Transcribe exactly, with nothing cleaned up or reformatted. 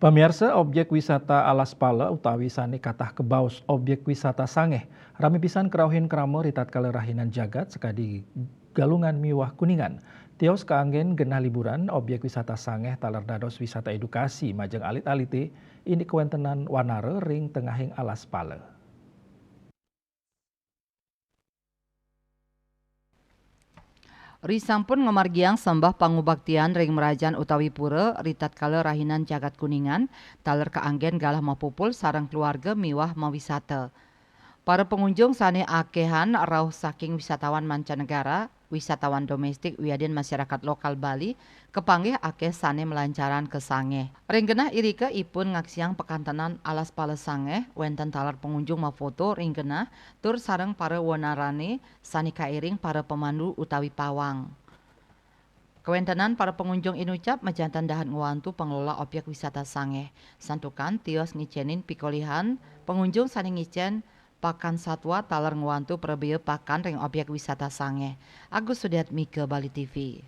Pemirsa, objek wisata Alas Pala utawi sane katah kebaos objek wisata sangeh rame pisan kerauhin krama ritatkala rahinan jagat sakadi Galungan miwah Kuningan. Tios kaanggen genah liburan, objek wisata sangeh taler dados wisata edukasi majeng alit-alite indik kawentenan wanara ring tengahing Alas Pala. Risampun ngamargiang sembah pangubaktian ring mrajan utawi pura ritatkala rahinan jagat Kuningan, taler kaanggen galah mapupul sareng keluarga miwah mawisata. Para pengunjung sane akehan rauh saking wisatawan mancanegara, wisatawan domestik wiadin masyarakat lokal Bali, kapanggih akeh sane malancaran ka sangeh. Ring genah irika ipun ngaksiang pakantenan Alas Pala sangeh, wenten taler pengunjung mafoto ring genah tur sareng para wanarane sane kairing para pemandu utawi pawang. Kawentenan para pengunjung inucap majanten dahat ngwantu pengelola objek wisata sangeh. Santukan tios ngicenin pikolihan pengunjung sane ngicen pakan satwa taler ngwantu prabea pakan ring objek wisata sangeh. Agus Sudiatmika, Bali T V.